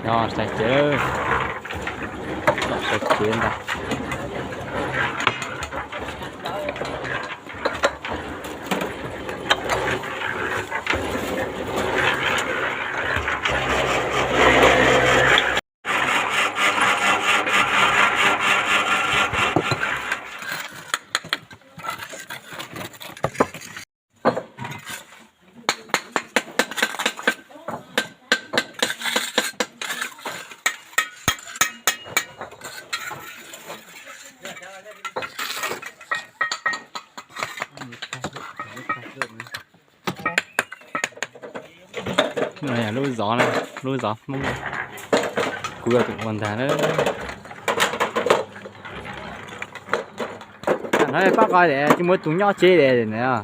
Nyob sai kev, nyob sai kev ntag. Lub zov na, lub zov Hmoob, kuv yog tus ua ntag na. Tam no pab qo es tsis muaj tus nyob tsev li na.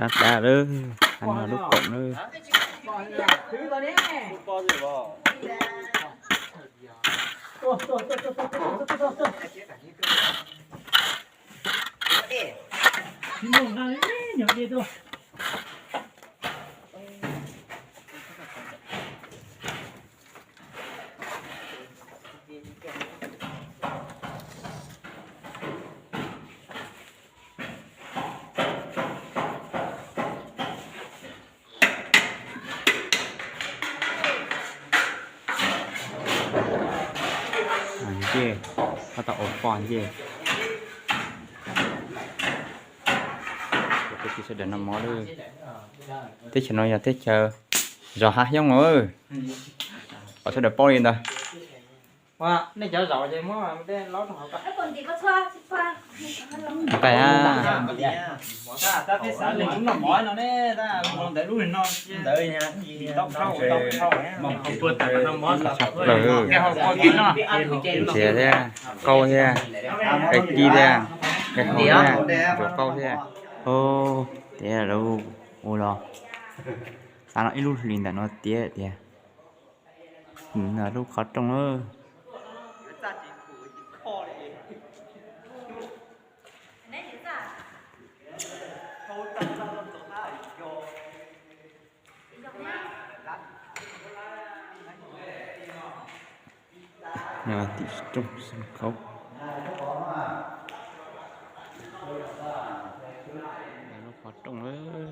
Sab sab lawm, lub koom lawm. Ncej, tab tom ua poj ncej. Sawv daws noj mov lawm. Teb chaws no yog teb chaws zos Hav Xyoob os. Kom sawv daws paub li ntawd. Nqaij a. Tshaj plaws. Ntxias thiab, qaub thiab, nqaij kib thiab, nqaij haus thiab, ntsuas qaub thiab. Tias lawv ua los xa los ib lub hlis ntawm no tiag tiag. Lub qhov rooj. Tim rooj sân khấu. Lub qhov rooj,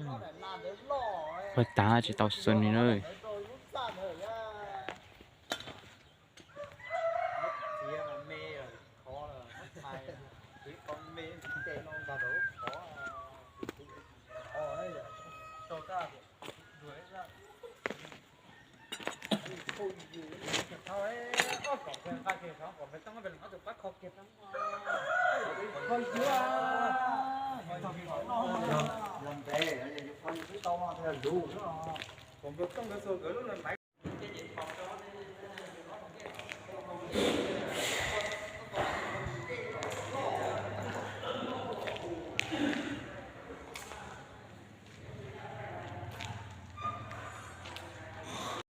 pawg tav tsis tau xws li na.